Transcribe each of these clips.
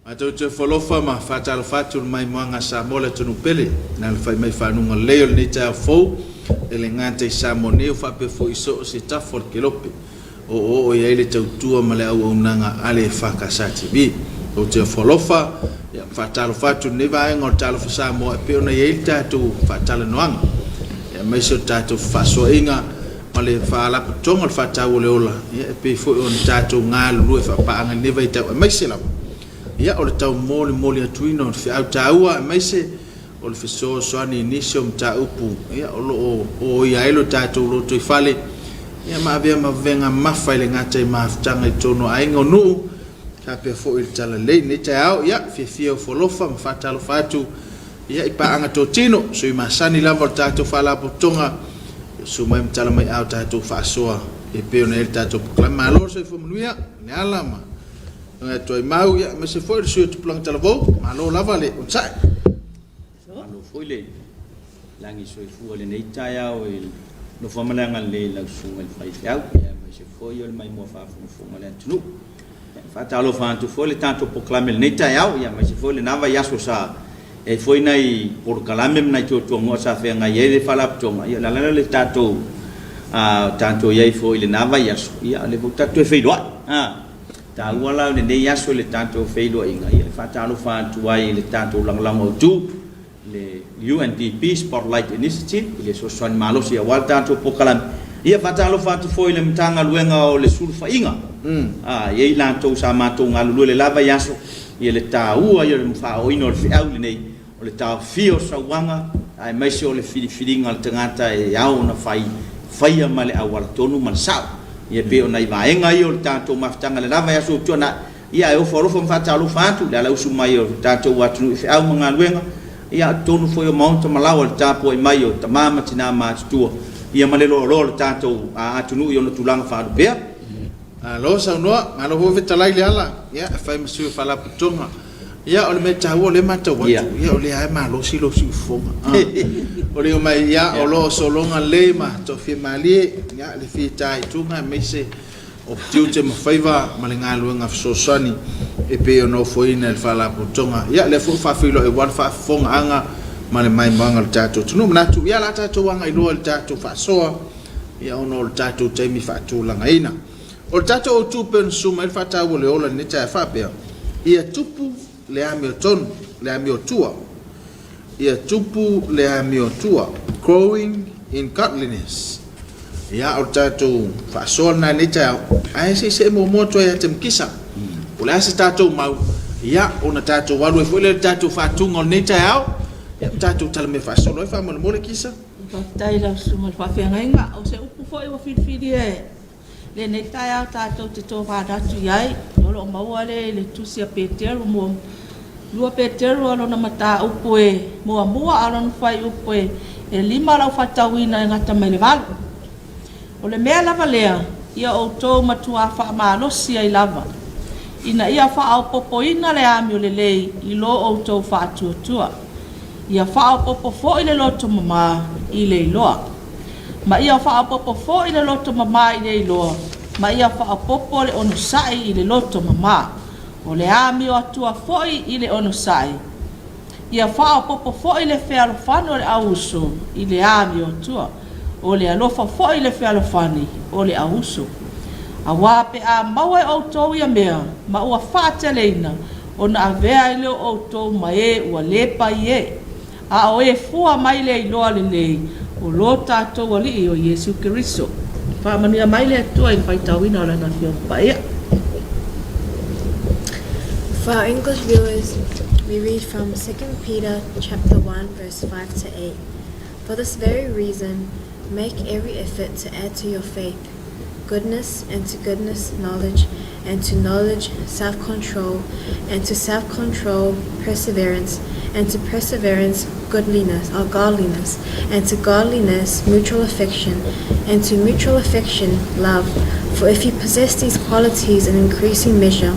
Matou te ofo alofa ma faatalofa atu i le maimoaga a Samoa le atunuu pele, na alafai mai faguga lelei o lenei taeao fou e le gata i Samoa nei o faapea foi i so o se tafa o le kelope o oooo i ai le tautua ma le auaunaga a le EFKS TV. Ou te ofo alofa ma faatalofa atu i lenei vaega o le Talofa Samoa e pei ona i ai le tatou faatalanoaga aemaise o le tatou fefaasoaaiga ma le Faalapotopotoga o le Faataua o le Ola, ia e pei foi ona tatou galulue faapaaga i lenei vaitau aemaise lava ia o le taumolimoli atuina o le feau taua aemaise o le fesoasoani i nisi o mataupu ia o lo o oia ai lo tatou lotoifale ia ma avea ma vavega mafa i le gataimafutaga i totonu o aiga o nuu faapea foi i le Talalelei. I lenei taeao, ia, fiafia ofo alofa ma faatalofa atu Ia, i paaga totino, sui masani lava o le tatou Faalapotopotoga, ia susu mai ma tala mai a o tatou faasoa e pei ona i ai le tatou polokalame. Malo le soifua manuia, Leala ma Tuaimau, ia aemaise foi le sui o Tupulaga Talavou, malo lava le onosai. Malo foi le lagi soifua i lenei taeao i le alofa ma le agalelei i lau susuga i le faifeau, aemaise foi o le maimoa faafogafoga a le atunuu. Faatalofa atu foi le tatou polokalame i lenei taeao, aemaise foi lena vaiaso sa i ai foi nai polokalame ma nai tuatuamu'a sa feagai ai le Faalapotopotoga. Ia o le ala lea o le tatou tatou i ai foi i lena vaiaso, ia o lea foi ua tatou toe feiloai. A taua la o lenei aso i le tatou feiloaiga, ia e faatalofa atu ai i le tatou lagolago autu le UNDP Spotlight Initiative i le fesoasoani malosi aua le tatou polokalame. Ia faatalofa atu foi i le Matagaluega o le Sulufaiga, a i ai latou sa matou galulue le la vaiaso, ia le taua ia o le faaooina o le feau lenei, o le taofia o sauaga aemaise o le filifiliga a le tagata e ao ona fai, faia ma le auala tonu ma le sao. Ia pei o nai vaega ia o le tatou mafutaga i le la vaiaso ua tuanai. Ia ae ofo alofa ma faatalofa atu i le alausu mai o le tatou atunuu i feau ma galuega, ia a o totonu foi o maota ma laoa i le tapuai mai o tama ma tina matutua, ia ma le loaloa o le tatou atunuu i ona tulaga faalupea. Malo saunoa, malo foi fetalai Leala, ia e fai ma sui o Faalapotopotoga. Ia o le mea taua o lea e matau atu, ia o lea lava e malosi lou siufofoga. O le mai, ia o lo o sologa lelei ma toafia malie, ia le fitaituga aemaise o tiute ma faiva ma le galuega fesoasoani e pei ona ofoina e le Faalapotopotoga. Ia, lea foi ua faafeiloai aua le faafofogaaga ma le maimoaga o le tatou atunuu. Manatu, ia o le a tatou agai loa i le tatou faasoa, ia ona o le tatou taimi faatulagaina. O le tatou autu pei ona susu mai ai le faataua o le ola i lenei taeao e faapea, Ia tupu le amiotonu, le amiotua. Ia tupu le amiotua, growing in godliness. Ia, o le tatou faasoa lena i lenei taeao, ae se i see muamua atu ai ia Temekisa. Po o le a se tatou mau, ia, ona tatou alu ai foi lea i le tatou faatuga o lenei taeao, ia ma tatou talamea faasolo ai faamolemole Kisa. Faafetai i lau Susuga i le Faafeagaiga. O se upu foi ua filifilia e lenei taeao tatou te tomanatu i ai, o lo o maua lea i le Tusi a Peteru, 2 Peteru o lona mataupu e muamua a o lona fuaiupu e 5 lau faitauina e gata mai le 8. O le mea lava lea, ia outou matuā faamalosi ai lava, ina ia faaopoopoina le amio lelei i lo outou faatuatua. Ia faaopoopo foi le loto mama i le iloa. Ma ia faaopoopo foi le loto mama i le iloa, ma ia faaopoopo le onosai i le loto mama. O le amio atua foi i le onosai. Ia faaopoopo foi le fealofani o le auuso i le amio atua. O le alofa foi i le fealofani o le auuso. Auā pe a maua e outou ia mea, ma ua faateleina, ona avea ai lea o outou ma e ua le paie. A o e fua mai le iloa lelei o lo tatou Alii o Iesu Keriso. Faamanuia mai le Atua i le faitauina o Lana Afioga Paia. For our English viewers, we read from 2 Peter chapter 1 verse 5 to 8. For this very reason, make every effort to add to your faith goodness, and to goodness knowledge, and to knowledge self-control, and to self-control perseverance, and to perseverance goodliness or godliness, and to godliness mutual affection, and to mutual affection love. For if you possess these qualities in increasing measure,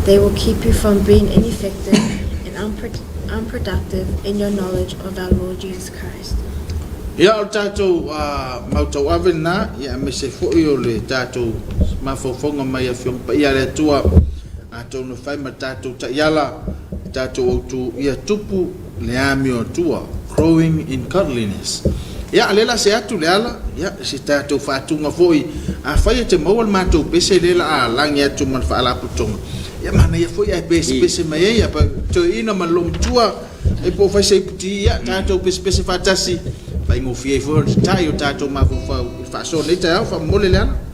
they will keep you from being ineffective and unproductive in your knowledge of our Lord Jesus Christ. Ia, o le tatou mau tauave lena, ia aemaise foi o le tatou mafaufauga mai Afioga Paia a le Atua, atonu e fai ma le tatou taiala. tatou autu ia tupu le amioatua, growing in godliness. Ia, lea la se atu le ala, ia, se tatou faatuga foi, afai e te maua le matou pese lea la a lagi atu ma le faalapotopotoga, ia manaia foi ae pesepese mai ai, ia toeaina ma le loomatua, e po o fai se iputi, ia tatou pesepese faatasi, faigofie ai foi ona tatai o tatou mafaufau i le faasoa o lenei taeao, faamomoli le ala.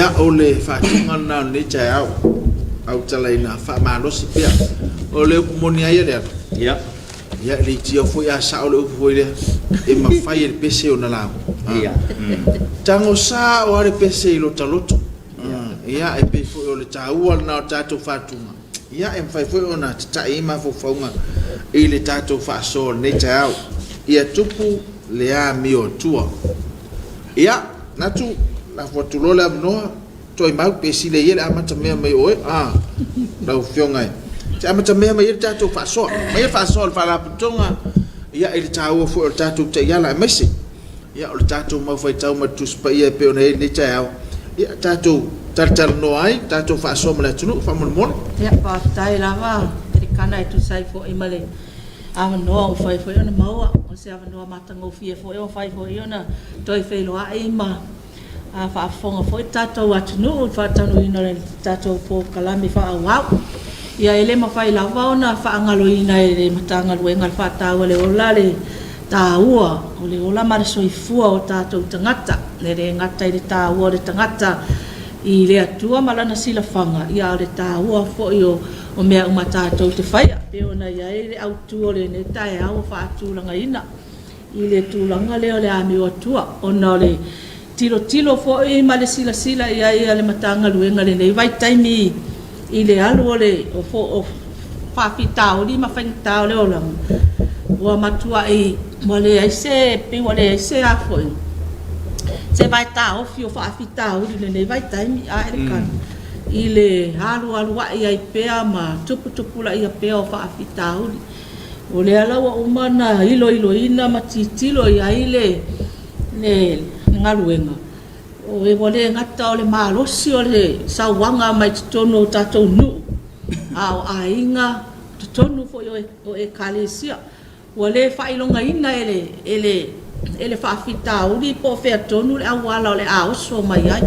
Ia, o le faatuga lena o lenei taeao, autalaina faamalosi pea. O le upu moni a ia Leala? Ia. Ia, e le itia foi a sao le upu foi lea, e mafai e le pese ona lauga. Ia. Tago sao lava le pese i lota loto. Ia, e pei foi o le taua lena o le tatou faatuga, ia, e mafai foi ona tatai ai mafaufauga i le tatou faasoa o lenei taeao. Ia tupu le amio atua. Ia, Natu, lafo atu loa le avanoa, Toaimau, pe sile ia le amatamea mai o oe, a, lau Afioga e te amatamea mai ai le tatou faasoa. Aumai le faasoa a le Faalapotopotoga, ia, i le taua foi o le tatou taiala, aemaise, ia, o le tatou mau faitau ma le Tusi Paia e pei ona i ai lenei taeao, ia, tatou talatalanoa ai, tatou faasoa ma le atunuu, faamolemole. Ia, faafetai lava Elikana e tusa ai foi ma le avanoa ua mafai foi ona maua. O se avanoa matagofie foi ua mafai foi ona toe feiloai ma faafofoga foi le tatou atunuu i le faataunuuina o le tatou polokalame faaauau. Ia e le mafai lava ona faagaloina e le Matagaluega o le Faataua i le Ola le taua o le ola ma le soifua o tatou tagata. E le gata i le taua o le tagata i le Atua ma Lana silafaga, ia a o le taua foi o mea uma tatou te faia, e pei ona i ai le autu o lenei taeao ua faatulagaina i le tulaga lea o le amio atua, ona o le tilotilo foi ma le silasila i ai a le Matagaluega i lenei vaitaimi i le alu o le o faafitauli ma faigata o le olaga, ua matuai ua leai se, pei ua leai se a foi, se vaetaofi o faafitauli i lenei vaitaimi. A Elikana, i le alualuai ai pea ma tuputupulaia pea o faafitauli. O lea la ua uma ona iloiloina ma tilotilo i ai le galuega, ua le gata o le malosi o le sauaga mai totonu o tatou nuu, a o aiga, o totonu foi o ekalesia. Ua le faailogaina e le faafitauli po o fea tonu le auala o le a oso mai ai.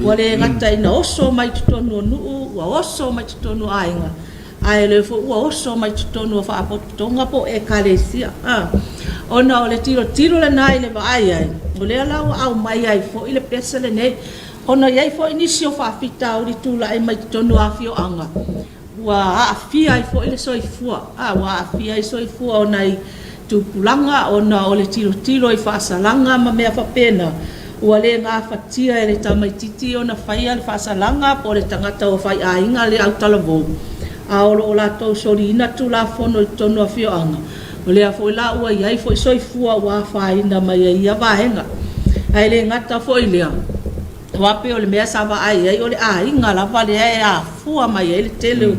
Ua le gata ina oso mai totonu o nuu, ua oso mai totonu o aiga, a o lea foi ua oso mai totonu o faalapotopotoga po o ekalesia. Ona o le tilotilo lena i le vaai ai, o lea la ua aumai ai foi le pese lenei, ona e i ai foi nisi o faafitauli tulai mai totonu o afioaga, ua aafia ai foi le soifua, ua aafia ai soifua o nai tupulaga ona o le tilotilo i faasalaga ma mea faapena, ua le gafatia e le tamaitiiti ona faia le faasalaga po o le tagata ua faiaiga le autalavou, a o lo o latou soliina Tulafono i totonu o afioaga, o lea foi la ua i ai foi soifua ua afaina mai ai i ia vaega. Ae le gata foi i lea, Aua pei o le mea sa vaai i ai o le aiga lava lea e afua mai ai le tele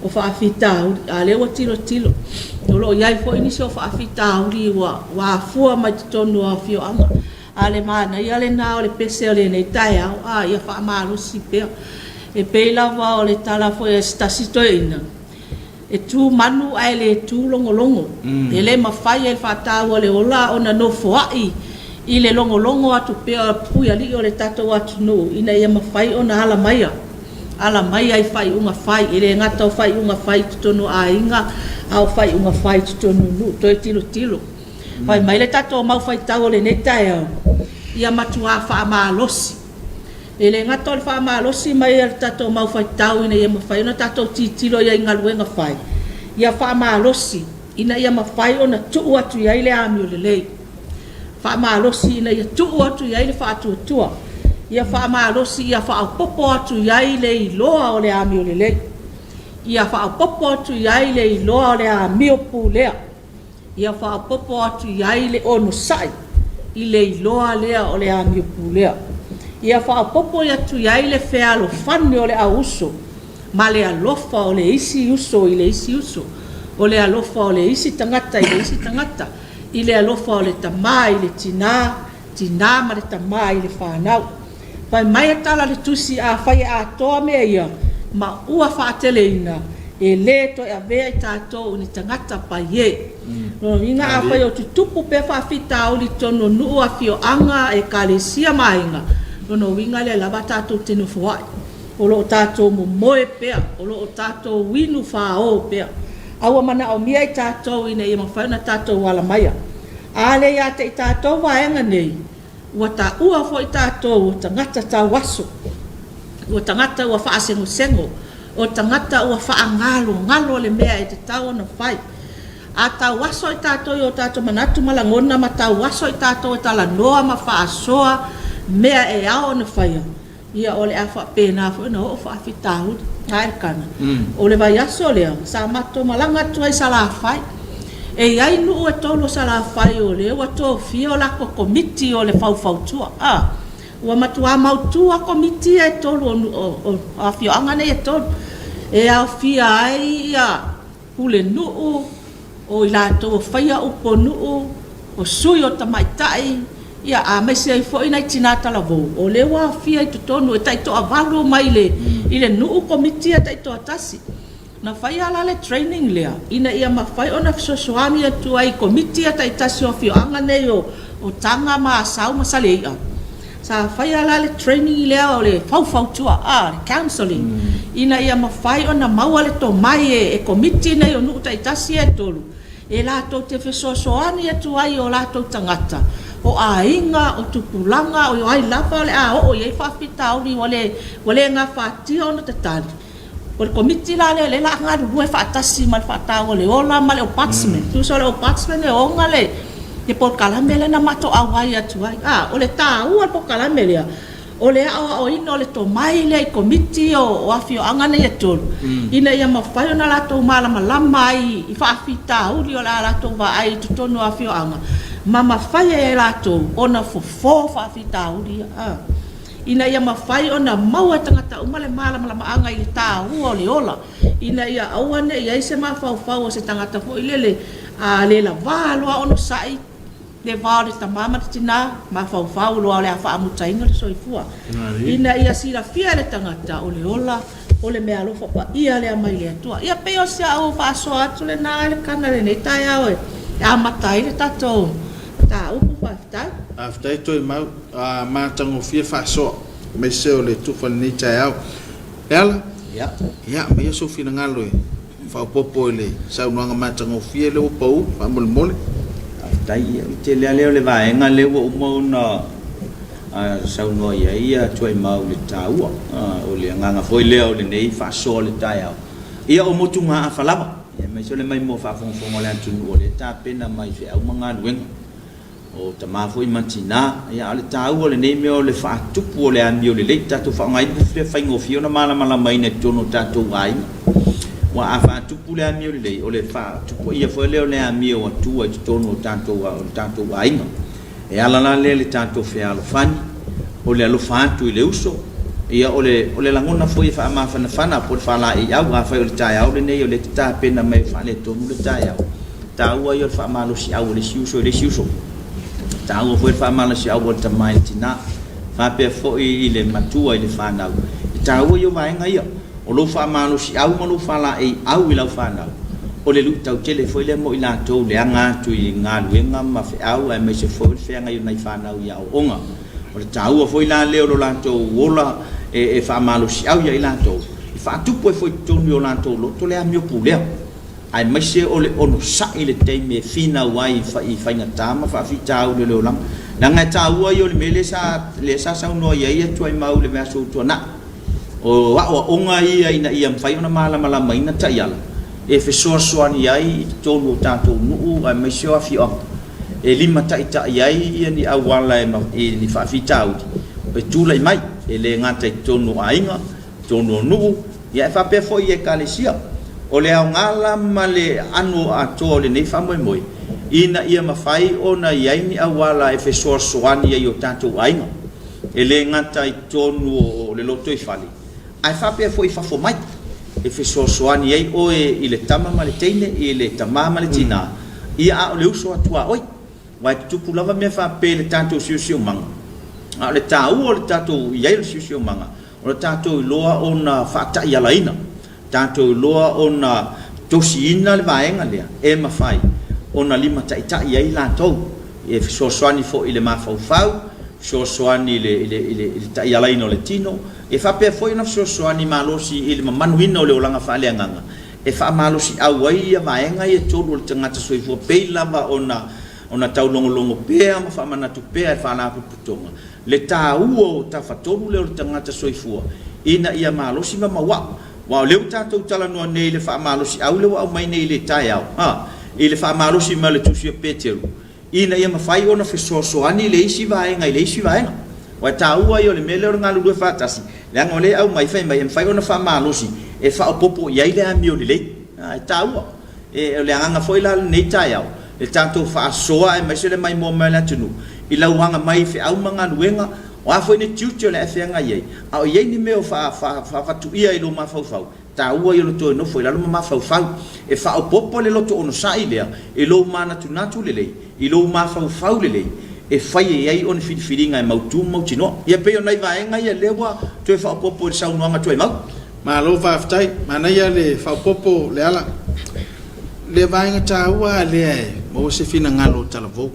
o faafitauli, a o lea ua tilotilo, o lo o i ai foi nisi o faafitauli ua afua mai totonu o afioaga. A o le manaia lena o le pese o lenei taeao, a ia faamalosi pea. E pei lava o le tala foi a se tasi toeaina, E tu manu ae le tu logologo. E le mafai e le faataua o le ola ona nofoai i le logologo atu pea o puialii o le tatou atunuu ina ia mafai ona ala maia, ala maia i faaiuga fai. E le gata o faaiuga fai i totonu o aiga, a o faaiuga fai i totonu o nuu. Toe tilotilo. Fai mai le tatou mau faitau o lenei taeao, ia matua faamalosi. E le gata o le faamalosi mai a le tatou mau faitau ina ia mafai ona tatou tilotilo i ai i galuega fai, ia faamalosi ina ia mafai ona tuu atu i ai le amio lelei, faamalosi ina ia tuu atu i ai le faatuatua, ia faamalosi ia faaopoopo atu i ai le iloa o le amio lelei, ia faaopoopo atu i ai le iloa o le amio pulea. Ia faaopoopo atu i ai le onosai i le iloa lea o le amio pulea. Ia faaopoopo atu i ai le fealofani o le au uso ma le alofa o le isi uso i le isi uso, o le alofa o le isi tagata i le isi tagata, i le alofa o le tama i le tina, tina ma le tama i le fanau. Fai mai le tala a le Tusi, Afai e atoa mea ia, ma ua faateleina, e le toe avea i tatou i ni tagata paie. Lona uiga, afai o tutupu pea faafitauli i totonu o nuu, afioaga, ekalesia ma aiga, lona uiga lea lava tatou te nofoai. O lo o tatou momoe pea, o lo o tatou inu fao pea. A ua manaomia i tatou ina ia mafai ona tatou alamaia. A le ia te i tatou vaega nei, Ua taua foi tatou o tagata tauaso. Ua tagata ua faasegosego, o tagata ua faagalogalo le mea e tatau ona fai. A tauaso i tatou i o tatou manatu ma lagona ma tauaso i tatou e talanoa ma faasoa mea e ao ona faia, ia o le a faapena foi ona oo faafitauli. A Elikana, o le vaiaso lea sa matou malaga atu ai i Salafai. E i ai nuu e tolu o Salafai o lea ua tofia o latou komiti o le faufautua. A, ua matuā mautu lava komiti ia e tolu o afioaga nei e tolu, e aofia ai ia pulenuu, o i latou o faia upu o nuu, o sui o tamaitai, ia aemaise ai foi nai tina talavou, o lea ua aofia i totonu, e taitoavalu mai i le nuu komiti ia taitoatasi. Na faia la le training lea ina ia mafai ona fesoasoani atu ai i komiti ia taitasi o afioaga nei o Taga ma Asau ma Saleia. Sa faia la le training lea o le faufautua, le counselling, ina ia mafai ona maua le tomai e komiti nei o nuu taitasi ia e tolu, e latou te fesoasoani atu ai i o latou tagata, o aiga, o tupulaga, o ai lava o le a oo i ai faafitauli ua le gafatia ona tatali. O le Komiti la lea o lea o le a galulue faatasi ma le Faataua o le Ola ma le Ombudsman. Tusa o le Ombudsman e ona le polokalame lea na matou auai atu ai. O le taua o le polokalame lea, o le aoaoina o le tomai lea i Komiti o afioaga nei e tolu, ina ia mafai ona latou malamalama ai i faafitauli o le a latou vaai i totonu o afioaga, ma mafai ai e latou ona fofo faafitauli ia. Ina ia mafai ona maua e tagata uma le malamalamaaga i le taua o le ola, ina ia aua ne i i ai se mafaufau o se tagata foi lele a le lavā loa onosai le va o le tama ma le tina, mafaufau loa o le a faamutaina le soifua. Ina ia silafia e le tagata o le ola o le meaalofa paia lea mai le Atua. Ia pei o si au faasoa atu lena Elekana i lenei taeao e amata ai le tatou mataupu. Faafetai. Faafetai Toemau. A matagofie faasoa aemaise o le tufa i lenei taeao. Leala, Ia. Ia, aumaia sou finagalo e faaopoopo i le saunoaga matagofie lea ua pau, faamolemole. Faafetai. Ia, o le tele lava lea o le vaega lea ua uma ona saunoa i ai Tuaimau i le taua. O le agaga foi lea o lenei faasoa o le taeao, ia o motugaafa lava, aemaise o le maimoa faafogafoga o le atunuu o lea e tapena mai feau ma galuega. O tama foi ma tina, ia a o le taua o lenei mea o le faatupu o le amio lelei, tatou faaaogaina upu lea faigofie ona malamalamaiina i totonu o tatou aiga. Aua a faatupu le amio lelei, o le faatupuaia foi lea o le amio atua i totonu o tatou o le tatou aiga. E ala la lea i le tatou fealofani, o le alofa atu i le uso, ia o le o le lagona foi e faamafanafana po o le faalaeiau, afai o le taeao lenei o lea e te tapena mai e faaletonu le taeao, taua ia o le faamalosiau o le isi uso i le isi uso. E taua foi le faamalosiau o le tama i le tina, faapea foi i le matua i le fanau. E taua ia o vaega ia, o lou faamalosiau ma lou faalaeiau i lau fanau, o le luitau tele foi lea mo i latou le aga atu i galuega ma feau aemaise foi o le feagai o nai fanau i aoaoga. O le taua foi la lea o lo latou ola e faamalosiau ia i latou, e faatupu ai foi i totonu i o latou loto le amio pulea. aemaise o le onosai i le taimi e finau ai i faigata ma faafitauli o le olaga. Leaga e taua ia o le mea lea sa, lea sa saunoa i ai Tuaimau i le vaiaso ua tuanai. O aoaoga ia ina ia mafai ona malamalamaiina taiala e fesoasoani ai i totonu o tatou nuu aemaise o afioaga e limataitai ai ia ni auala e, ni faafitauli e tulai mai, e le gata i totonu o aiga, totonu o nuu, ia e faapea foi i Ekalesia. O le aoga la ma le aano atoa o lenei faamoemoe, ina ia mafai ona i ai ni auala e fesoasoani ai i o tatou aiga, e le gata i totonu o le lotoifale, ae faapea foi i fafo mai, e fesoasoani ai oe i le tama ma le teine, i le tama ma le tina, ia a o le uso atu a oe. Aua e tutupu lava mea faapea i le tatou siosiomaga, a o le taua o le tatou i ai o le siosiomaga, O le tatou iloa ona faataialaina, tatou iloa ona tosiina le vaega lea e mafai ona limataitai ai latou, e fesoasoani foi i le mafaufau, fesoasoani i le taialaina o le tino, e faapea foi ona fesoasoani malosi i le mamanuina o le olaga faaleagaga, e faamalosiau ai ia vaega ia e tolu o le tagata soifua pei lava ona taulogologo pea ma faamanatu pea e le Faalapotopotoga. Le taua o tafatolu lea o le tagata soifua ina ia malosi ma mauaa. Aua o lea ua tatou talanoa nei i le faamalosiau lea ua aumai nei i le taeao, a, i le faamalosi mai o le Tusi a Peteru, ina ia mafai ona fesoasoani le isi vaega i le isi vaega. Aua e taua ia o le mea lea o le galulue faatasi, leaga o lea e aumai fai mai e mafai ona faamalosi e faaopoopo i ai le amio lelei. A, e taua. E, o le agaga foi la o lenei taeao, le tatou faasoa aemaise le maimoa mai o le atunuu i lau aga mai i feau ma galuega, o a foi ni tiute o le a e feagai ai, a o i ai ni mea o faavatuia i lou mafaufau, taua ia o le toe nofo i lalo ma mafaufau. E faaopoopo le loto onosai lea i lou manatunatu lelei, i lou mafaufau lelei, e fai ai o ni filifiliga e mautu ma mautinoa. Ia pei o nai vaega ia lea ua toe faaopoopo i le saunoaga Tuaimau. Malo faafetai. Manaia le faaopoopo Leala. Le vaega taua lava lea e maua se finagalo o talavou.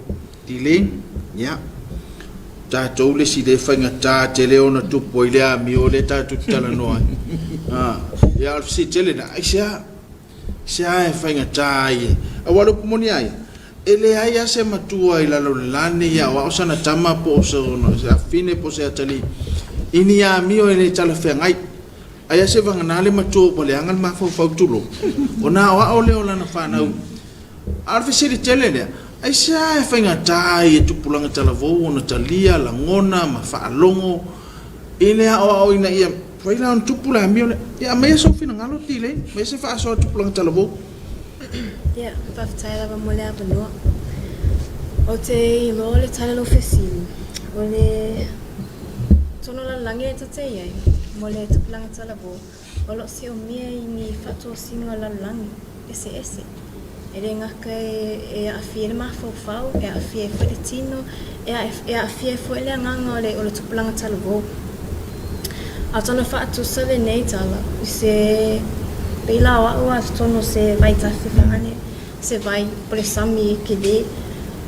Elaine, Ia, o tatou le isi lea e faigata tele ona tupu ai le amio lea tatou te talanoa ai. Ia, a o le fesili tele lena, aisea? Aisea e faigata ai? Aua o le upu moni lava ia, e leai lava se matua i lalo o le la lenei e aoao sana tama po o sona afafine po o se atalii i ni amio e le talafeagai. Ai lava seivagana le matua ua leaga le mafaufau tulou, ona aoao lea o lana fanau. A o le fesili tele lea, aisea e faigata ai e tupulaga talavou ona talia, lagona ma faalogo i le aoaoina ia mafai la ona tupu le amio lea? Ia aumaia sou finagalo Tilei, aumaia se faasoa a tupulaga talavou. Ia, faafetai lava mo le avanoa. Ou te iloa o le tala o lau fesili, o le tonu lalolagi e ta te i ai mo le tupulaga talavou, O lo o siomia i ni faatosina o lalolagi eseese. E le gata e aafia ai le mafaufau, e aafia ai foi le tino, e aafia ai foi le agaga o le o le tupulaga talavou. A o tana faatusa lenei tala i se pei la o a'u a totonu o se vaitafe fagane se vai po le sami tele.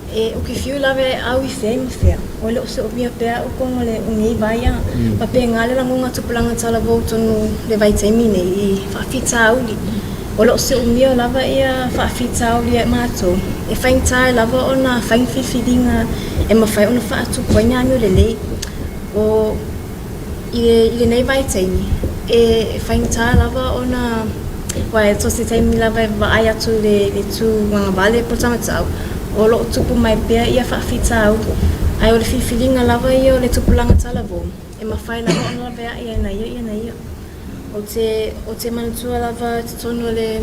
E ou te fiu lava e au i fea i ma fea, o le o seomia pea a'u tonu o le o nei vai a. Faapena le lagona tupulaga talavou tonu le vaitaimi nei i faafitauli. O lo o seomia lava ia faafitauli e matou, e faigata ai lava ona fai ni filifiliga e mafai ona faatupu ai ni amio lelei. O i lenei vaitaimi, e faigata lava ona, aua so o se taimi lava e vaai atu i le tu agavale po o le taumatau, o lo o tupu mai pea ia faafitauli. Ae o le filifiliga lava ia o le tupulaga talavou, e mafai lava ona laveai ai na ia ia na ia. Ou te, ou te manatua lava totonu o le,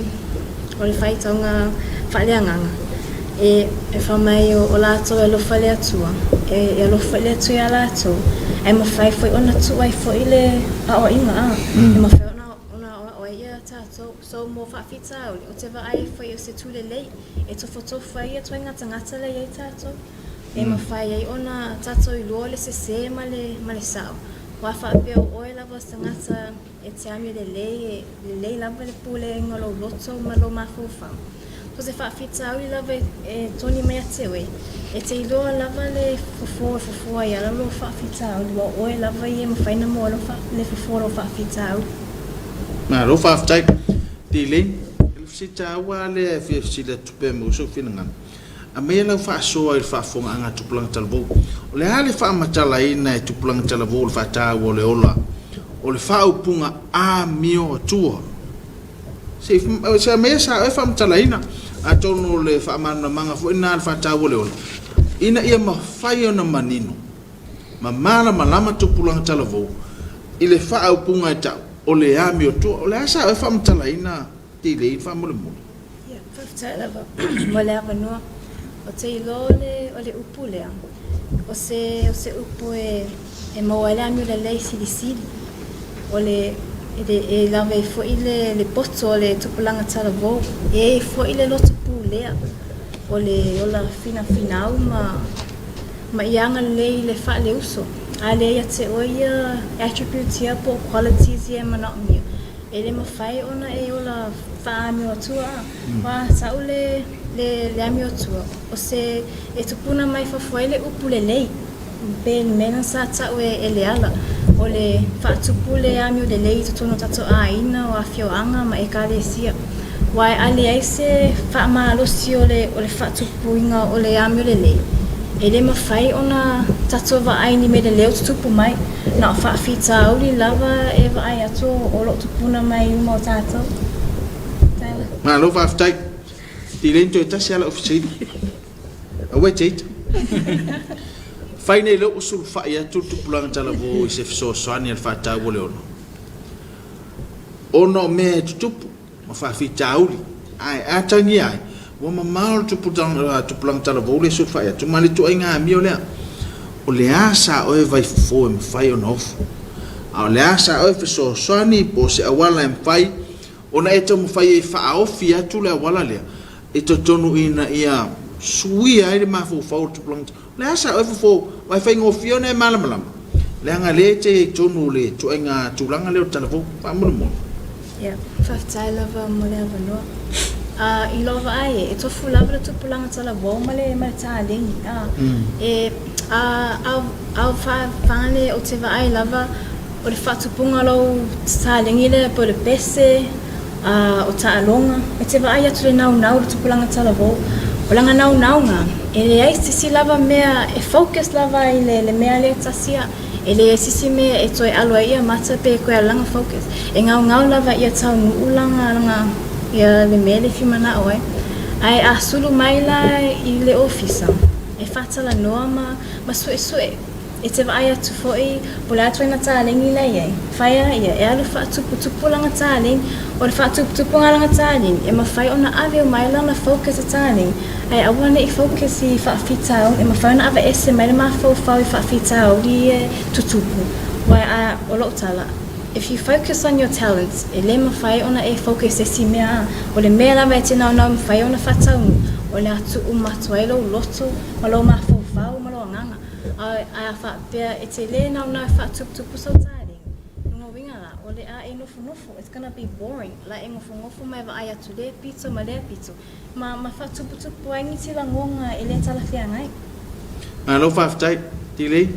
o le faitauga faaleagaga, e, e fai mai o, o latou e alofa le Atua, e, e alofa foi le Atua iā latou, ae mafai foi ona tuu ai foi le aoaiga, a, e mafai ona, ona aoao ai ia tatou. So, mo faafitauli, ou te vaai ai foi o se tū lelei e tofotofo ai ia ituaiga tagata la e i ai tatou, e mafai ai ona tatou iloa le sesē ma le, ma le sa'o. Ua faapea o oe lava o se tagata e te amio lelei, e lelei lava le pulega o lou loto ma lou mafaufau. So se faafitauli lava e toni mai ia te oe, e te iloa lava le fofo e fofo ai ala lou faafitauli, ua o oe lava ia e mafai ona maua le fofo o lou faafitauli. Malo faafetai. Delane, o le fesili taua lava lea e fia fesili atu pea maua sou finagalo. Aumaia lau faasoa i le faafofogaaga a Tupulaga Talavou. O le a le faamatalaina e Tupulaga Talavou o le faataua o le ola o le faaupuga amio atua? Se i aumaia sa oe faamatalaina, atonu o le faamalamalamaga foi lena a le faataua o le ola, ina ia mafai ona manino ma malamalama Tupulaga Talavou i le faaupuga e tau o le amio atua. O le a sa oe faamatalaina Tilei faamolemole? Ia, faafetai lava mo le avanoa. Ou te iloa o le, o le upu lea, o se, o se upu e, e maua ai le amio lelei silisili. O le, e, e lave ai foi le, le poto o le tupulaga talavou. E i ai foi le loto pulea o le ola finafinau ma, ma ia agalelei i le faaleuso. A lea ia te oe ia attributes ia po o qualities ia e manaomia, E le mafai ona e ola faa-amioatua a ua sa'u le le amioatua o se e tupuna mai fafo ai le upu lelei pe le mea lena sa ta'u e Leala o le faatupu le amio lelei i totonu o tatou āina o afioaga ma ekalesia aua e ale ai se faamalosi o le o le faatupuina o le amio lelei e le mafai ona tatou vaai i ni mea lelei o tutupu mai. Na o faafitauli lava e vaai atu o lo o tupuna mai i uma o tatou. Tyler. Malo faafetai. Tileni toe tasi lava lau fesili. Aua e te ita. Fai nei lea ua sulufai atu le tupulaga talavou i se fesoasoani a le faataua o le ono. Ona o mea e tutupu ma faafitauli, ae atagia ai, ua mamao le tupulaga talavou lea e sulufai atu ma le ituaiga amio lea. O le a sa oe vaifofo e mafai ona ofo? A o le a sa oe fesoasoani po o se auala e mafai ona e taumafai ai e faaofi atu le auala lea i totonu ina ia suia ai le mafaufau o le tupulaga O le a sa oe fofo aua e faigofie ona e malamalama, leaga lea e te i ai tonu le ituaiga tulaga lea o le talavou. Faamolemole. Ia, faafetai lava mo le avanoa. A, i lou vaai e, e tofu lava le tupulaga talavou ma le, ma le taleni. A, e, a, a, a o faafale ou te vaai lava o le faatupuga o lou taleni lea po o le pese, A o taaloga, e te vaai atu i le naunau o le tupulaga talavou. O lana naunauga, e leai se isi lava mea e focus lava i le mea lea e tasi a. E leai se isi mea e toe alo ai ia mata pe toe alo lana focus. E gaogao lava ia taunuu lana lana ia le mea lea e fia manao ai. Ae a sulu mai la i le ofisa, e faatalanoa ma ma suesue. E te vaai atu foi po o le a ituaiga taleni la e i ai, fai a ia e alu faatuputupu lana taleni. O le faatuputupuga o lana taleni, e mafai ona ave uma ai lana focus i taleni, ae aua ne i focus i faafitauli, e mafai ona aveese mai le mafaufau i faafitauli ia e tutupu. Aua a, o lou tala, if you focus on your talents, e le mafai ona e focus i se isi mea a. O le mea lava e te naunau e mafai ona faataunuu, o le a tuu uma atu ai lou loto ma lou mafaufau ma lou agaga. Ae a faapea e te lē naunau e faatuputupu sou taleni, lona uiga la, o le a e nofonofo, it's gonna be boring, la e nofonofo ma e vaai atu lea pito ma lea pito, ma, ma faatuputupu ai nisi lagoga e lē talafeagai. Malo faafetai, Tilei.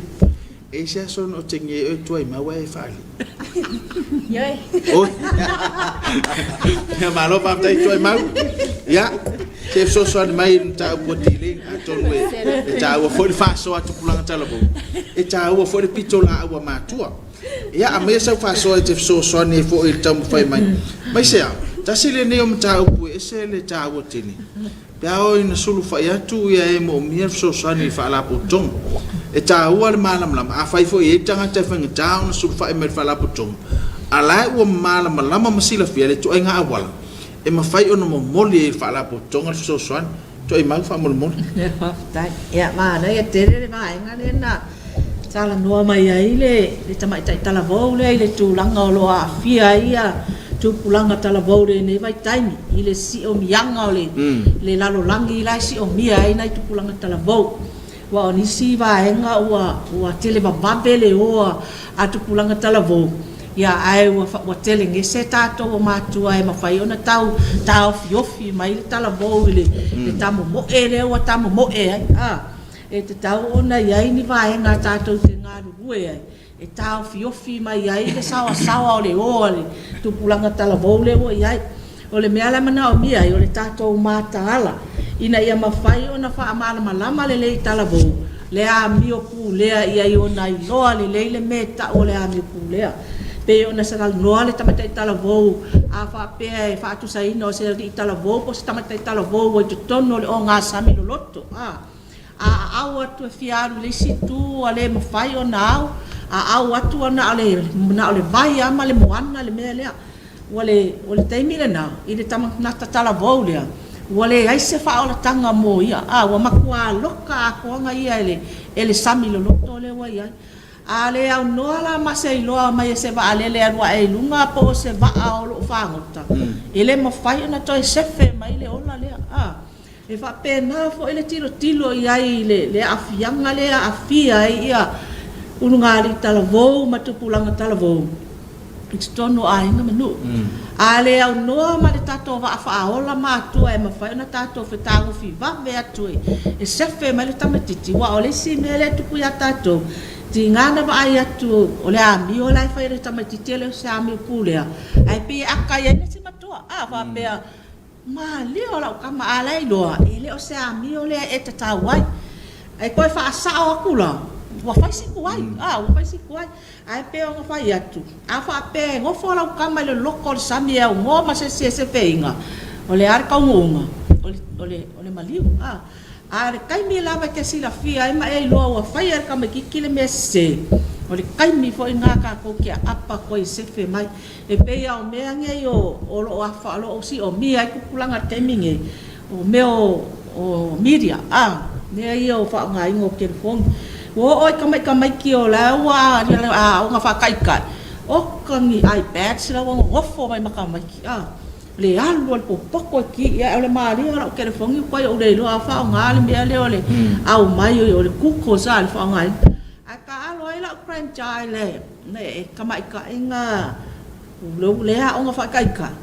E i se aso na otegia ai oe tuai mau ae e faali. Ioe. Oi. Ia malo faafetai tuai mau. Ia, se fesoasoani mai i le mataupu a Tilei, atonu e, e taua foi le faasoa a tupulaga talavou, e taua foi le pitolaau a matua. Ia, aumaia sau faasoa e te fesoasoani ai foi i le taumafai mai. Mai se a, tasi lenei o mataupu e ese le taua tele. Pe a oo ina sulufai atu ia e moomia le fesoasoani i le Faalapotopotoga. E taua le malamalama, afai foi e i ai tagata e faigata ona sulufai mai i le Faalapotopotoga, a la e ua malamalama ma silafia le ituaiga auala e mafai ona momoli ai e le Faalapotopotoga le fesoasoani. Toaimau faamolemole. Faafetai. Ia, manaia tele le vaega lea na talanoa mai ai le tamaitai talavou lea i le tulaga o lo o aafia ai tupulaga talavou i lenei vaitaimi i le siomiaga o le lalolagi la e siomia ai nai tupulaga talavou. Aua o nisi vaega ua tele vavave le o a tupulaga talavou, ia ae ua tele gese tatou o matua e mafai ona tau taofiofi mai le talavou i le tamomoe lea ua tamomoe ai. E tatau ona i ai ni vaega tatou te galulue ai e taofiofi mai ai le saoasaoa o le o a le tupulaga talavou lea ua i ai. O le mea la e manaomia ai, o le tatou mataala ina ia mafai ona faamalamalama lelei i talavou le amio pulea ia i ona iloa lelei le mea e tau o le amio pulea. Pei ona talanoa le tamaitai talavou, a faapea e faatusaina o se alii talavou po o se tamaitai talavou ua i totonu o le ogasami loloto, a. A aau atu e fia alu i le isi itu ua le mafai ona au, a au atu ua na o le, na o le vai lava ma le moana le mea lea. Ua le, o le taimi lena, i le tagata talavou lea, ua leai se faaolataga mo ia, a ua matua loka atoaga ia e le, e le sami loloto lea ua i ai. A le aunoa la ma se iloa mai e se vaalele e alu ae i luga po o se vaa o lo o fagota, e le mafai ona toe sefe mai le ola lea, a. E faapena foi le tilotilo i ai i le aafiaga lea e aafia ai ulugalii talavou ma tupulaga talavou i totonu o aiga ma nuu. A le aunoa ma le tatou vaa faaola matua e mafai ona tatou fetagofi vave atu e sefe mai le tamaitiiti, aua o le isi mea lea e tupu ia tatou, tiga na vaai atu o le amio la e fai e le tamaitiiti e le o se amio pulea, ae pei e aka i ai le isi matua, a faapea, Malie o lau tama a la e iloa e le o se amio lea e tatau ai. Ae toe faasao atu la, Ua fai si tuai, a, ua fai si tuai. Ae pei ona fai atu, a faapea e nofo lau tama i le loko o le sami e aunoa ma se isi e sefeina, o le a le taunuuga? O le, o le, o le maliu, a. A o le taimi lava e te silafia ai ma e iloa ua faia e le tamaitiiti le mea sese, o le taimi foi lena tatou te aapa atu ai e sefe mai. E pei lava o mea nei o, o lo o afa, o lo o siomia ai tupulaga i le taimi nei, o mea o, o media, a, mea ia o faaaogaina o telefoni. Ua oo i tamaitamaiti o la ua aoga faataitai, oka ni iPads la ua nonofo mai ma tamaiti, a, le alu lava i le popoto e ki i ai. A o le malie o lau telefoni ua matuai ou le iloa lava faaaoga le mea lea o le aumai o le Googles a, le faaaogaina. Ae taaalo ai lau grandchild e tamaitaiga lea aoga faataitai,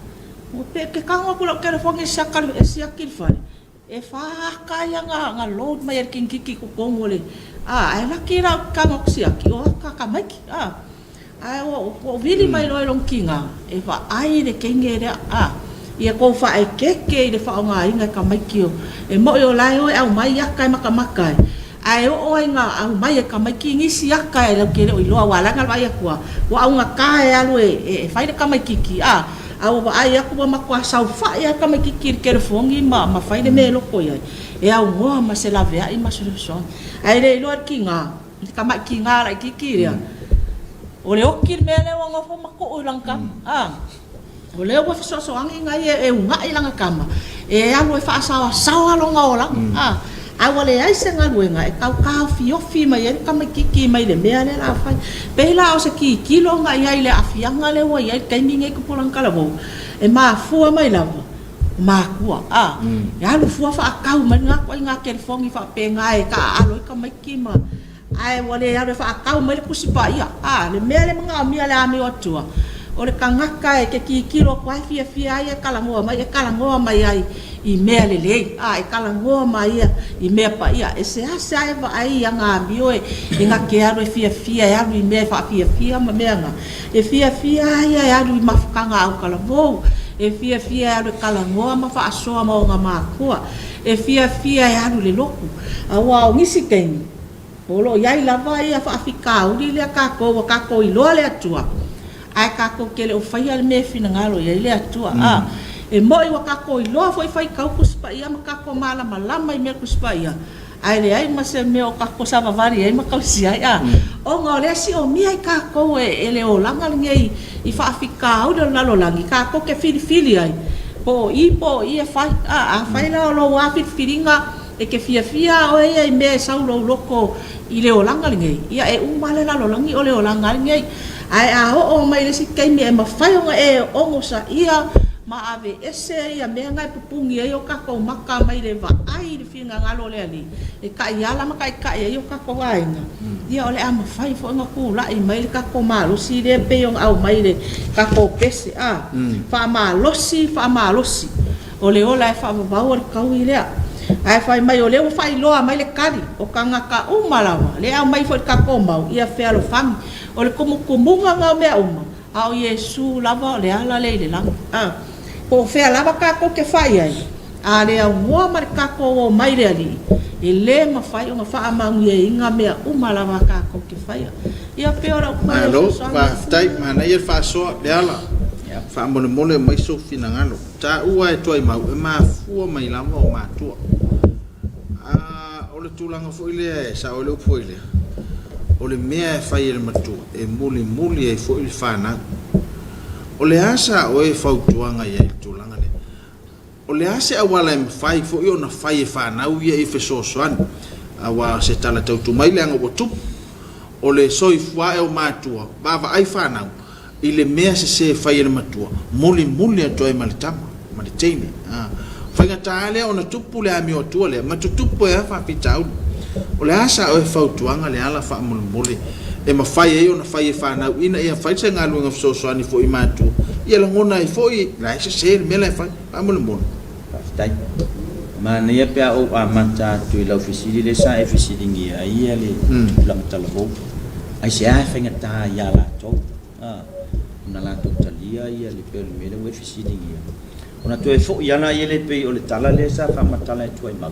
pe te tago atu i lau telefoni e siaki i le fale, e fa ata ia na load mai e le teinititi i totonu o le, a, ae laki la ou te tago atu siaki, o ata a tamaiti, a. Ae ua ou vili mai loa i lona tiga e vaai le teine lea, a, ia tou faaeteete i le faaaogaina e tamaiti o, e moi o la e o e aumai ata e matamata ai, Ae oo ai ina aumai e tamaiti nisi ata e latou te le o iloa aua leaga le vaai atu a ua augata e alu e fai le tamaititi a, a ua vaai atu ua matua saofai lava le tamaititi i le telefoni ma ma fai le mea e loto i ai e aunoa ma se laveai ma se fesoasoani. Ae le iloa e le tiga, le tamai tiga laititi lea, o le oti le mea lea ua nofo ma tuu i lana tama a. O lea ua fesoasoani nai e una'i lana tama e alu e faasaoasaoa lona olaga, a, ae ua leai se galuega e tau taofiofi mai ai le tamaititi mai le mea lea la fai. Pei la o se tilotilo na i ai i le aafiaga lea ua i ai le taimi nei tupulaga talavou, e mafua mai lava o matua, a, e alu fua faatau mai lena ituaiga telefoni faapena e taaalo ai tamaiti ma Ae ua le alu e faatau mai le Tusi Paia. A, le mea lea e manaomia e le amioatua, o le tagata e te tilotilo atu ai fiafia ai e talanoa mai, e talanoa mai ai i mea lelei, a, e talanoa mai ia i mea paia. E seasea e vaai i ana amio e na te alu e fiafia e alu i mea e faafiafia ma mea na. E fiafia lava ia e alu i mafutaga autalavou, e fiafia e alu e talanoa ma faasoa ma ona matua, e fiafia e alu i le lotu. Aua o nisi taimi, O lo o i ai lava ia faafitauli lea tatou ua tatou iloa le Atua, ae tatou te le o faia le mea e finagalo i ai le Atua. A, e moi ua tatou iloa foi faitau Tusi Paia ma tatou malamalama i mea Tusi Paia, ae leai ma se mea o tatou savavali ai ma tausi ai. A, ona o lea siomia ai tatou e le olaga lenei i faafitauli o le lalolagi, tatou te filifili ai, po o i po o i e fai. A, afai la o lou lava filifiliga, E te fiafia oe ia i mea e sau lou loto i le olaga lenei, ia e uma le lalolagi o le olaga lenei. Ae a oo mai i le isi taimi e mafai ona e onosaia ma aveese ia mea na e pupuni ai o tatou maka mai le vaai i le finagalo o le Alii, e taiala ma taitai ai o tatou aiga, ia o le a mafai foi ona tulai mai le tatou malosi lea e pei ona aumai i le tatou pese, a, faamalosi, faamalosi. O le ola e faavavau o le taui lea. Ae fai mai o lea ua faailoa mai le tali, o tagata uma lava, lea e aumai foi i le tatou mau, ia fealofani. O le tumutumuga lena o mea uma, a o Iesu lava o le ala lea i le lagi. A, po o fea lava tatou te fai ai, a le aunoa ma le tatou omai i le Alii, e le mafai ona faamanuiaina mea uma lava tatou te faia. Ia pei o lau toe Malo, fesoasoani atu. faafetai, manaia le faasoa, Leala. Faamolemole aumai sou finagalo. Taua e Tuaimau, e mafua mai lava o matua. A, o le tulaga foi lea e sao ai le upu foi lea, o le mea e fai e le matua, e mulimuli ai foi le fanau. O le a sa oe fautuaga i ai i le tulaga lea? O le a se auala e mafai foi ona fai e fanau ia i fesoasoani? Aua o se tala tautu mai leaga ua tupu. O le soifua ae o matua, vaavaai fanau i le mea sese e fai e le matua, mulimuli atu ai ma le tama, ma le teine. A faigata lava lea ona tupu le amioatua lea, ma tutupu ai lava faafitauli. O le a sa oe fautuaga Leala faamolemole e mafai ai ona fai e fanau ina ia fai se galuega fesoasoani foi i matua, ia lagona ai foi la e sese le mea la e fai. Faamolemole. Faafetai. Manaia pe a ou amata atu i lau fesili lea sa e fesiligia ai ia le tupulaga talavou. Aisea e faigata ai ia latou ona latou talia ia le pei o le mea lea ua e fesiligia. Ona toe foi lava lea pei o le tala lea sa faamatala e Tuaimau.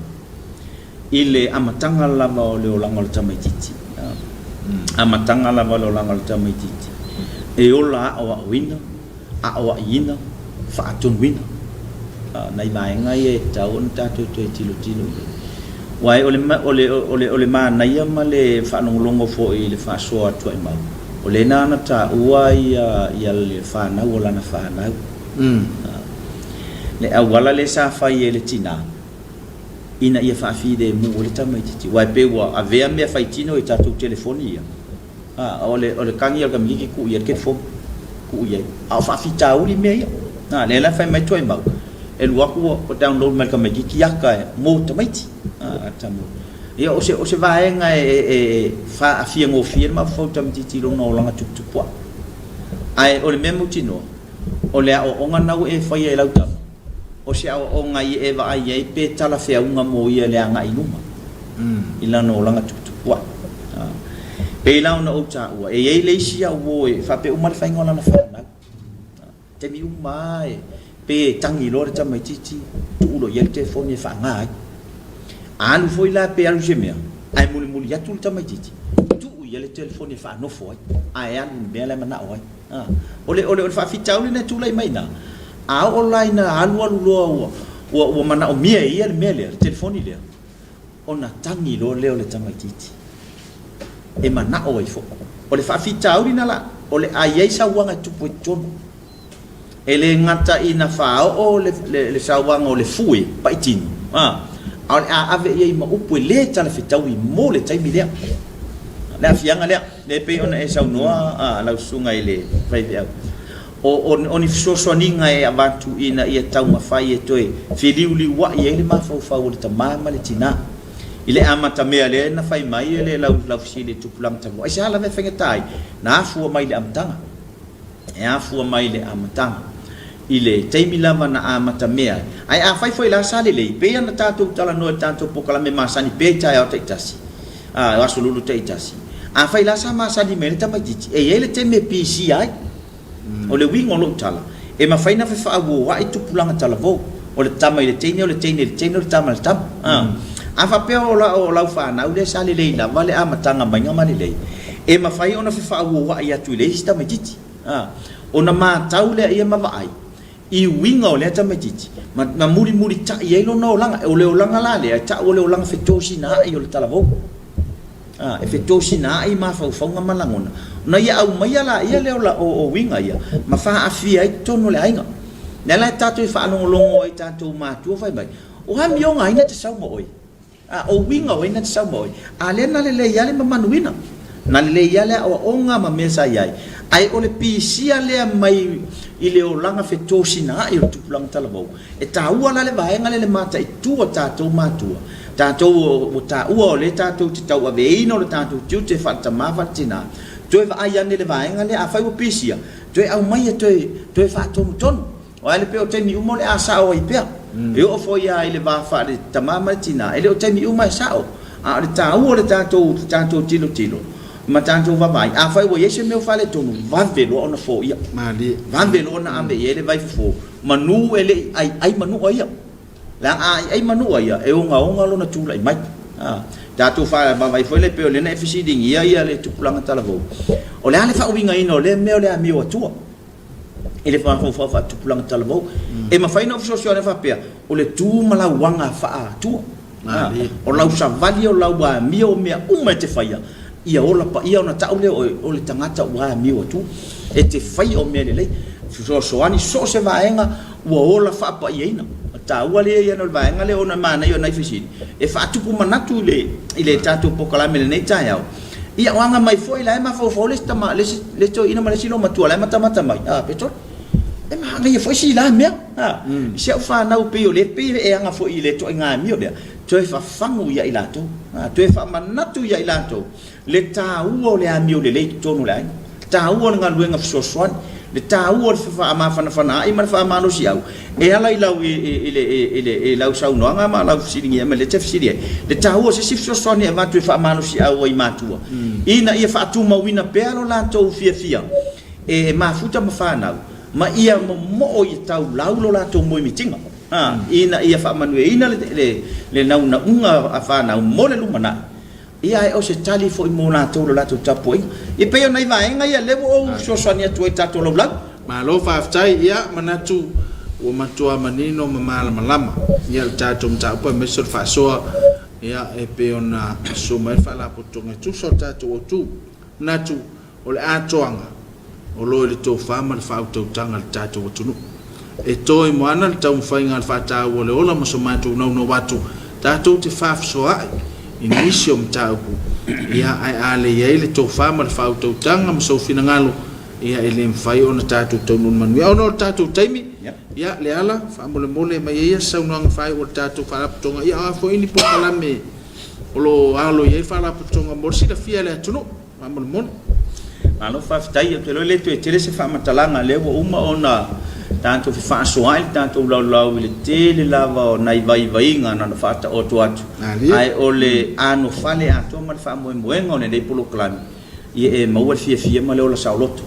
i le amataga lava o le olaga o le tamaitiiti, amataga lava o le olaga o le tamaitiiti, e ola aoaoina, aoaiina, faatonuina. Nai vaega ia e tatau ona tatou toe tilotilo i ai. Aua o le, o le, o le, o le manaia ma le faalogologo foi i le faasoa a Tuaimau, o lea na ona taua ia, ia le fanau o lana fanau. Le auala lea sa fai e le tina, ina ia faafilemu ai le tamaitiiti, aua e pei ua avea mea faitino i tatou telefoni ia, a, o le, o le tagi a le tamaitiiti tuu i ai le telefoni, tuu i ai. A o faafitauli mea ia. A, lea la e fai mai Tuaimau, e alu atu ua download mai e le tamaitiiti ata e, mo tamaiti. A, ata mo. Ia, o se, o se vaega e, e, e faaafiagofie le mafaufau o le tamaitiiti i lona olaga tuputupuae. Ae o le mea mautinoa, o le aoaoga lena ua e faia i lau tama, o se aoaoga ia e vaai ai pe talafeauga mo ia i le agai i luma i lana olaga tuputupuae. Pei la ona ou taua, e i ai le isi au uo e faapea uma le faiga o lana fanau. Taimi uma lava e pei e tagi loa le tamaitiiti, tuu loa i ai le telefoni e faaaga ai. A alu foi la pe alu i se mea, ae mulimuli atu le tamaitiiti, tuu i ai le telefoni e faanofo ai, ae alu i le mea la e manao ai. A, o le, o le, o le faafitauli lena e tulai mai i ina, a oo la ina alualu loa ua, ua, ua manaomia e ia le mea lea, le telefoni lea, ona tagi loa lea o le tamaitiiti e manao ai foi. O le faafitauli lena la, o le a i ai sauaga e tupu ai i totonu. E le gata ina faaoo le, le, le sauaga o le fue paitino, a, a o le a ave i ai ma upu e le talafetaui mo le taimi lea. Le aafiaga lea, lea e pei ona e saunoa a, lau susuga i le faifeau, o, o, o ni fesoasoaniga e avatu ina ia taumafai e toe feliuliuai ai le mafaufau o le tama ma le tina. I le amatamea lea na fai mai e le lau, lau fesili i le tupulaga talu ai, aisea lava e faigata ai? Na afua mai i le amataga. E afua mai i le amataga, i le taimi lava na amatamea ai. Ae afai foi la sa lelei, pei ona tatou talanoa i le tatou polokalame masani pea i taeao taitasi, a, aso lulu taitasi, afai la sa masani mai ai le tamaitiiti, e i ai le taimi e pisia ai. O le uiga o lou tala, e mafai ona fefaauoai tupulaga talavou, o le tama i le teine, o le teine i le teine, o le tama i le tama. A, a faapea o la, o lau fanau lea sa lelei lava le amataga maiga ma lelei, e mafai ona fefaauoai atu i le isi tamaitiiti. A, ona matau lea ia ma vaai i uiga o lea tamaitiiti, ma, ma mulimulitai ai lona olaga. O le olaga la lea, e tau o le olaga fetosinaai o le talavou. A, e fetosinaai mafaufauga ma lagona, ona ia aumaia laia lea o, o, o uiga ia, ma faaafia ai totonu o le aiga. Lea la e tatou faalogologo ai i tatou matua fai mai, o amioga ai na te sau ma oe? A, o uiga o ai na te sau ma oe? A lea na lelei lava le mamanuina, na lelei lava le aoaoga ma mea sa i ai, ae o le pisia lea mai i le olaga fetosinaai o le tupulaga talavou. E taua la le vaega lea le mataitu a tatou matua, tatou ua taua o lea tatou te tauaveina o le tatou tiute faale-tama faale-tina, toe vaai ane le vaega lea, afai ua pisia, toe aumai e toe, toe faatonutonu. Aua e le pei o taimi uma o le a sao ai pea. E oo foi lava i le va faale-tama ma le tina, e le o taimi uma e sao. A o le taua o le tatou, le tatou tilotilo ma tatou vaavaai, afai ua i ai se mea ua faaletonu, vave loa ona foia. Malie. Vave loa ona ave i ai le vaifofo, manu e le i aiai manua ia. Leaga a aiai manua ia, e ogaoga lona tulai mai. A, tatou vaavaai foi lea pei o lea na e fesiligia ia le tupulaga talavou, o le a le faauigaina o lea mea o le amio atua i le mafaufau faatupulaga talavou? E mafai ona ou fesoasoani faapea, o le tu ma lau aga faaatua. O lau savali, o lau amio, o mea uma e te faia, ia ola paia ona tau lea o oe, o le tagata ua amio atu. E te faia o mea lelei, fesoasoani so o se vaega ua ola faapaiaina. O le taua lea ia o le vaega lea ona e manaia o nai fesili e faatupu manatu i le, i le tatou polokalame i lenei taeao. Ia o aga mai foi la e mafaufau le isi tama, le isi, le isi toeaina ma le isi loomatua la e matamata mai, a, Petolo, e manaia foi si la mea. A, i si au fanau pei o lea pei e aga foi i le ituaiga amio lea, toe fafagu ia i latou, a, toe faamanatu ia i latou le taua o le amio lelei i totonu o le aiga, le taua o le galuega fesoasoani, le taua o le faamafanafanaai ma le faamalosiau e ala i lau, i, i, i, i, i, i lau saunoaga ma lau fesiligia ma lea e te fesili ai, le taua o se isi fesoasoani e avatu e faamalosiau ai matua, ina ia faatumauina pea lo latou fiafia e mafuta ma fanau, ma ia momoo ia taulau lo latou moemitiga. Ina ia faamanuiaina le naunauga a fanau mo le lumanai, ia ae o se tali foi mo latou i le latou tapuaiga. E pei o nai vaega ia lea ua ou fesoasoani atu ai i le tatou laulau. Malo faafetai, ia manatu ua matua manino ma malamalama ia le tatou mataupu aemaise o le faasoa ia e pei ona susu mai le Faalapotopotoga e tusa o le tatou autu. Manatu o le atoaga o lo o i le tofa ma le faautautaga i le tatou atunuu. E toe moana le taumafaiga a le faataua o le ola ma so matou naunau atu tatou te faafesoaai i nisi o mataupu, ia ae a le i ai le tofa ma le faautautaga ma sou finagalo, ia e le mafai ona tatou taunuu i le manuia. Ona o le tatou taimi, ia Leala, faamolemole mai ai ia se saunoaga faaiu a le tatou Faalapotopotoga, ia o a foi ni polokalame o lo o alo i ai le Faalapotopotoga mo le silafia e le atunuu. Faamolemole. Malo faafetai, ou te iloa e le toe tele se faamatalaga, lea ua uma ona tatou fefaasoaai le tatou laulau i le tele lava o nai vaivaiga na ona faataoto atu, ae o le anofale atoa ma le faamoemoega o lenei polokalame, ia e maua le fiafia ma le ola saoloto,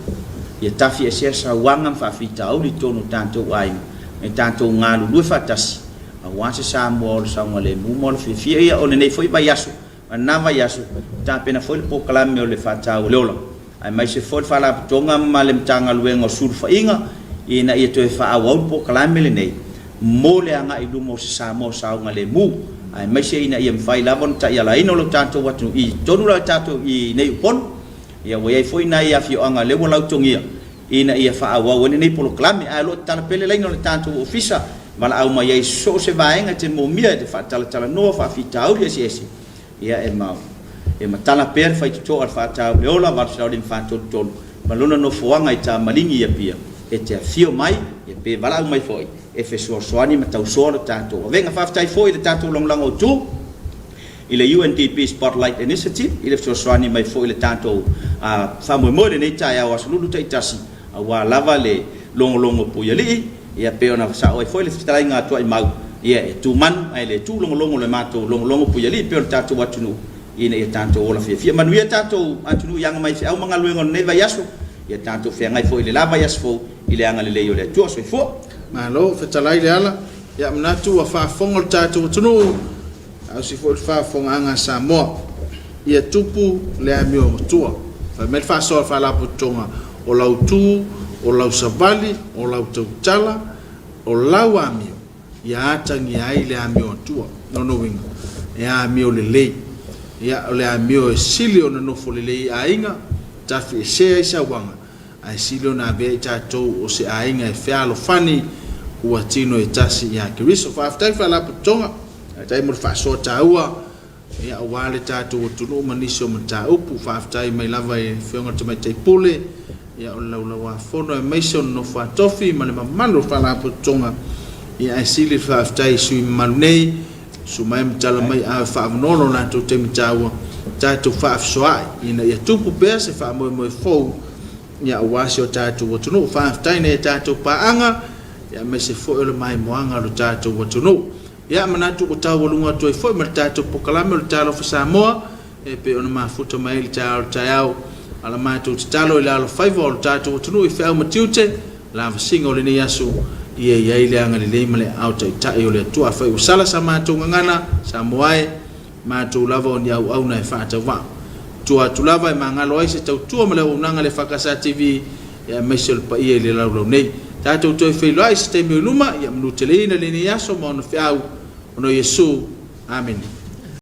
ia tafiesea sauaga ma faafitauli i totonu o tatou aiga, ma ia tatou galulue faatasi aua se Samoa o le saogalemu ma ola fiafia. Ia o lenei foi vaiaso, Ma lena vaiaso, tapena foi le polokalame o le Faatau o le Ola, aemaise foi le Faalapotopotoga ma le Matagaluega o Sulufaiga ina ia toe faaauau le polokalame lenei mo le agai i luma o se Samoa saogalemu, aemaise ina ia mafai lava ona taialaina o lo tatou atunuu i totonu la o tatou i nei Upolu. Ia ua i ai foi nai afioaga lea ua lautogia ina ia faaauau ai lenei polokalame, ae o lo o tatala pea le laina o le tatou Ofisa valaau mai ai so o se vaega e te moomia e te faatalatalanoa faafitauli eseese, ia e ma e matala pea le faitotoa a le Faatau le Ola 853 ma lona nofoaga i Tamaligi i Apia, e te afio mai, ia pe valaau mai foi e fesoasoani ma tausoa lo tatou avega. Faafetai foi i le tatou lagolago autu i le UNDP Spotlight Initiative i le fesoasoani mai foi i le tatou faamoemoe i lenei taeao Aso Lulu taitasi aua lava le logologo puialii, ia pei ona sao ai foi le fetalaiga a Tuaimau, ia e tumanu ae le tuulogologo le matou logologo puialii pei o le tatou atunuu ina ia tatou ola fiafia. Manuia tatou atunuu i aga mai feau ma galuega o lenei vaiaso, ia tatou feagai foi i le la vaiaso fou i le agalelei o le Atua. Soifua. Malo fetalai Leala, ia manatu ua faafofoga lo tatou atunuu Tausi foi le faafofogaaga a Samoa ia tupu le amio matua. Fai mai le faasoa a le Faalapotopotoga, o lau tu, o lau savali, o lau tautala, o lau amio, ia atagia ai le amio atua. Lona uiga, e amio lelei. Ia, o le amio e sili ona nofo lelei i aiga, tafiesea ai sauaga, ae sili ona avea i tatou o se aiga e fealofani ua tino e tasi ia Keriso. Faafetai Faalapotopotoga, faafetai mo le faasoa taua ia aua le tatou atunuu ma nisi o mataupu. Faafetai mai lava i le Afioga i le Tamaitai Pule ia o le Laulauafono aemaise o le nofo a tofi ma le mamalu o le Faalapotopotoga ia ae sili le faafetai i sui mamalu nei Susu mai ma tala mai a e faaavanoa lo latou taimi taua, tatou faafesoaai ina ia tupu pea se faamoemoe fou ia aua si o tatou atunuu. Faafetai nai a tatou paaga ia aemaise foi o le maimoaga o lo tatou atunuu. Ia manatu ua taualuga atu ai foi ma le tatou pokalame o le Talofa Samoa e pei ona mafuta mai ai le taeao o le taeao a la matou tatalo i le alofaiva o lo tatou atunuu i feau ma tiute lavasiga o lenei aso ia i ai le agalelei ma le aao taitai o le Atua. Afai ua sala sa matou gagana, Samoa e, matou lava o ni auauna e faatauvaa. Tua atu lava e magalo ai se tautua ma le auaunaga a le FKSA TV aemaise o le paia i le laulau nei. Tatou toe feiloai i se taimi o i luma, ia manuteleina lenei aso ma ona feau ona o Iesu. Amene.